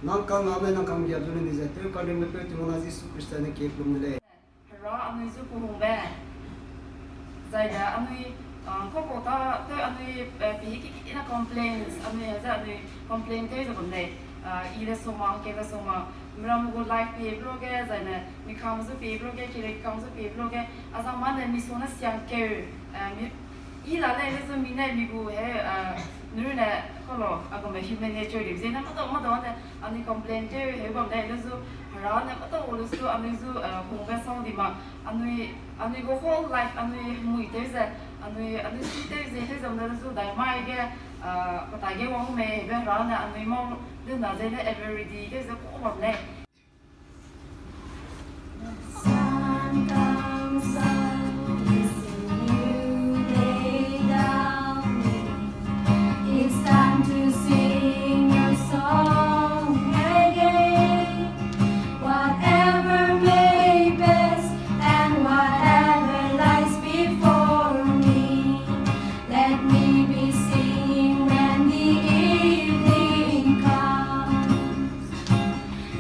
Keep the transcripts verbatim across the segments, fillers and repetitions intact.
Nang kang name nang kang giap du ne ni ze tew kanringbe peu Tingwang na Jisu Khrista ne kie kelum de lei. Hera anui zu kehungbe. Zaine anui, ah, koko ta, tew anui, eh, pi ki ki na complaints, anui ze anui complain tew ze bam lei. Ah, i le soma, ke le soma, mram gu life pi blo ge, zaine mi kam zu pi blo ge, kire kam zu pi blo ge, a zang ma ne mi song ne siang keu, eh, mi, i la lei le zu mi ne mi gu he, eh, nuru ne kolo, a gu me human nature di, zaine ma do, ma do ne, anui complain tew he bam lei le zu, Hera ne ma do le zu, anui zu, eh, hungbe sang di ma, anui, anui gu whole life, anui mui tew ze, anui, anui si tew ze, tew ze, anui zu dai mai ge, ah, kata ge wang me, be Hera ne anui mau, de na ze ne ever ready tew ze ko bam lei. Sun comes up, it's a new day dawning. It's time to sing your song again. Whatever may pass and whatever lies before me, let me be singing when the evening comes.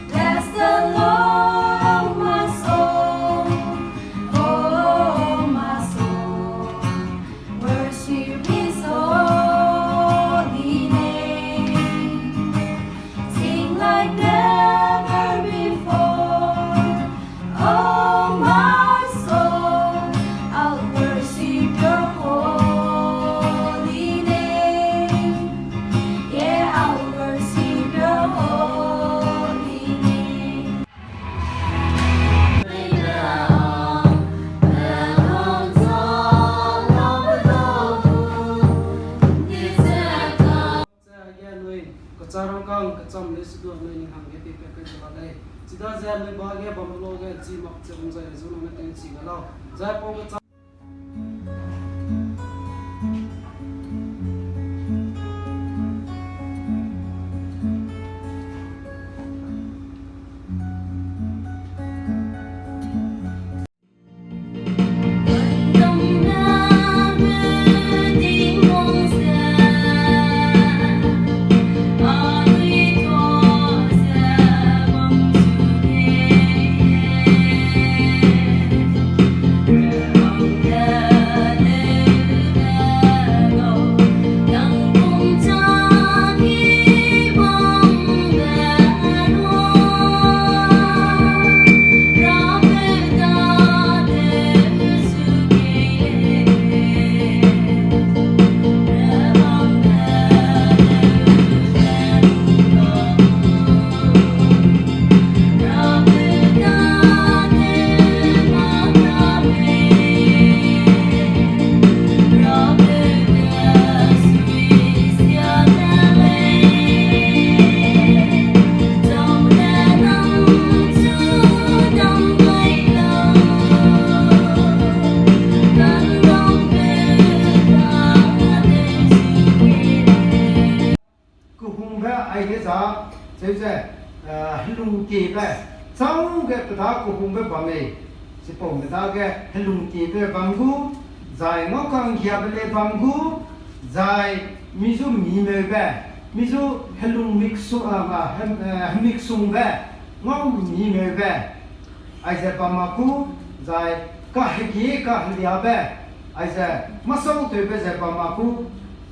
Bless the Lord, my soul, oh, my soul, worship his holy name. Sing like never before, oh, my soul, I'll worship your holy name. Yeah, I'll worship your holy name. Age anui kachâ rangkâng kacham le sidu anui ning hangge peipat kai ze la lei. Chidaze anui ba ge bam lu ge chi mak che bam zai zu nang ne tewchi ga lau. Zai pau kachâ Kehungbe aige za, cheu ze, eh, helungtiebe, chau ge pe da kehungbe bam lei, chipaume dage helungtiebe bam gu, zai ngau ka'nggiabe le bam gu, zai mi zu mimeube, mi zu helung miksu-, ah, ah, hem-, eh, hemiksungbe, ngau mimeube, aize bam ma ku, zai kahegi kaheliabe, aize masautewbe ze bam ma ku,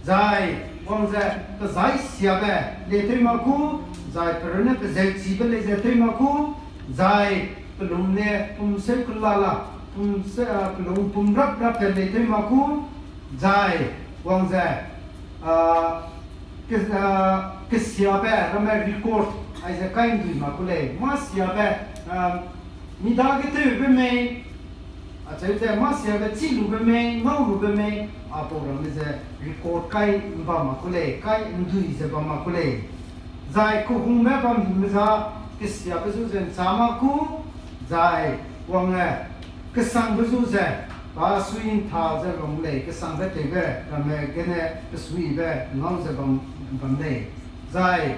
zai wang ze pezai siabe le tew ma ku, zai perune pezeu chibe le ze tew ma ku, zai pelung ne pum seu kelala, pum se-, ah, pelung pum rap rap te le tew ma ku, zai wang ze, ah, ke-, ah, kesiabe ramme record, aize kai ndui ma ku lei, mâ siabe, ah, mi dage tewbe mei, acheu ze mâ siabe chî lube mei, ngau lube mei, apau ramme ze record kai mbam ma ku lei, kai ndui ze bam ma ku lei. Zai kehungbe bam hime za, kesiabe zu ze nchâ ma ku, zai wang, eh, kesangbe zu ze, pa sui ntha ze bam lei, kesangbe tewbe ramme gene pesuibe ngau ze bam, bam lei. Zai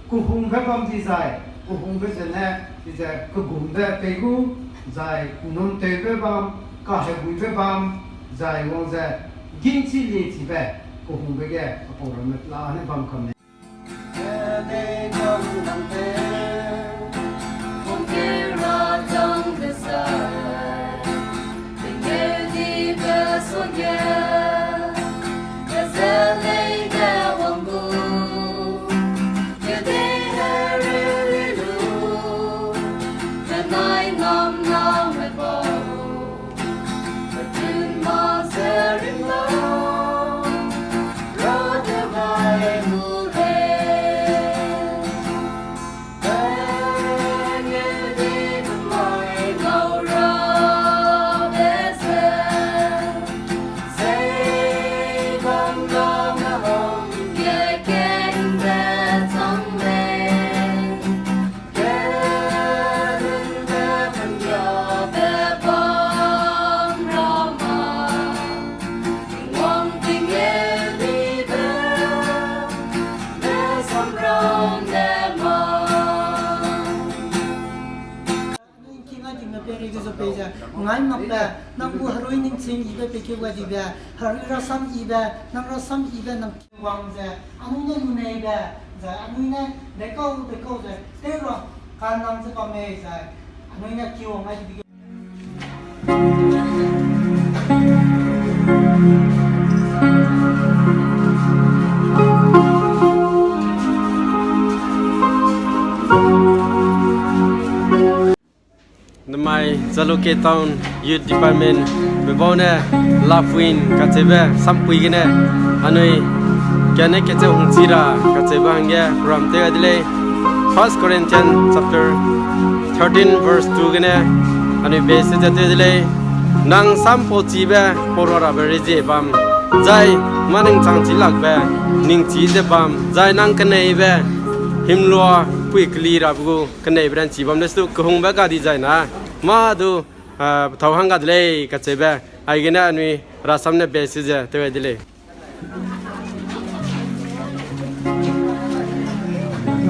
kehungbe bam di zai, kehungbe zene, chize kegumbe pei gu, zai num tewbe bam, kaheguibe bam, zai wang ze gingchi liechibe, kehungbe ge apau ramme pelane bam kam lei. Ge zo pei ze, ngai mak be, nang gu herui ningching ibe pe keu ga dibe, herui rasam ibe, nang rasam ibe, nang wang ze, anui ne lunei be, ze anui ne dekau dekau ze, tew ra, ka nang ze bam mei ze, anui ne kiwang ai dibe. Namai Jalukie Town Youth Department bebau ne Love Win kacheube sampui gene anui kane kecheu hungchi ra kacheube hangge program tew gai de lei. First Corinthians chapter thirteen verse two gene anui base ze tew de lei. Nang sam pau chibe pau ra rabe rezie bam, zai ma ningchang chi lakbe ningchi ze bam, zai nang keneibe himlua pui keli rabe gu keneibe ranchi bam le stu kehungbe ga di zai na, ma du, ah, thau hang ga de lei kacheube, aigene anui rasam ne base ze tew gai de lei.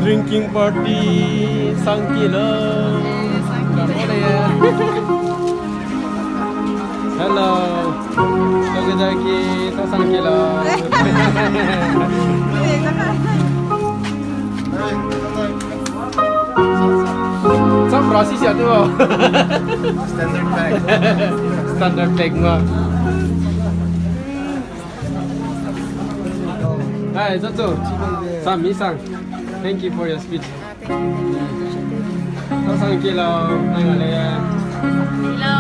Drinking party, sangki lo. Hello. Together ki, ta sangki lo. Sam rasi sia tu. Standard pack. Standard pack ma. Hai, Zacho. Sam mi sang. Thank you for your speech. Ta sang ki lo, nai ga le. Hello.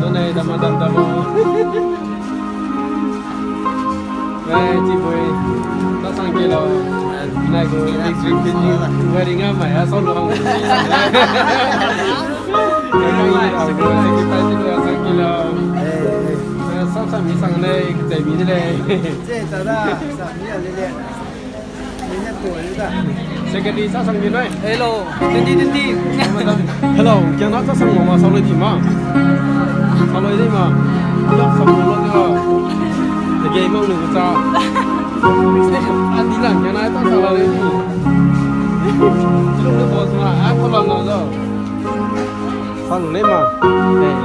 Donai dama dam dama. Hey, Chibui. Ta sang ki lo. Nai go big big big wedding a mai a sau lo hang. Hey, hey. Sang ki lo. Hey, hey. Sam sam mi sang le, kechei mi de le. Che ta da, sam mi a le le. Secretary sa sang di noi. Hello, twenty twenty. Hello, kiang na sa sang ma, sa loi di ma. Sa loi di ma. Kiang sa loi di ma. Te ge mang nu sa. A di lang kiang na sa sa loi di. Lu lu boss ma, a ko lang na zo. Sa lu le ma. Eh.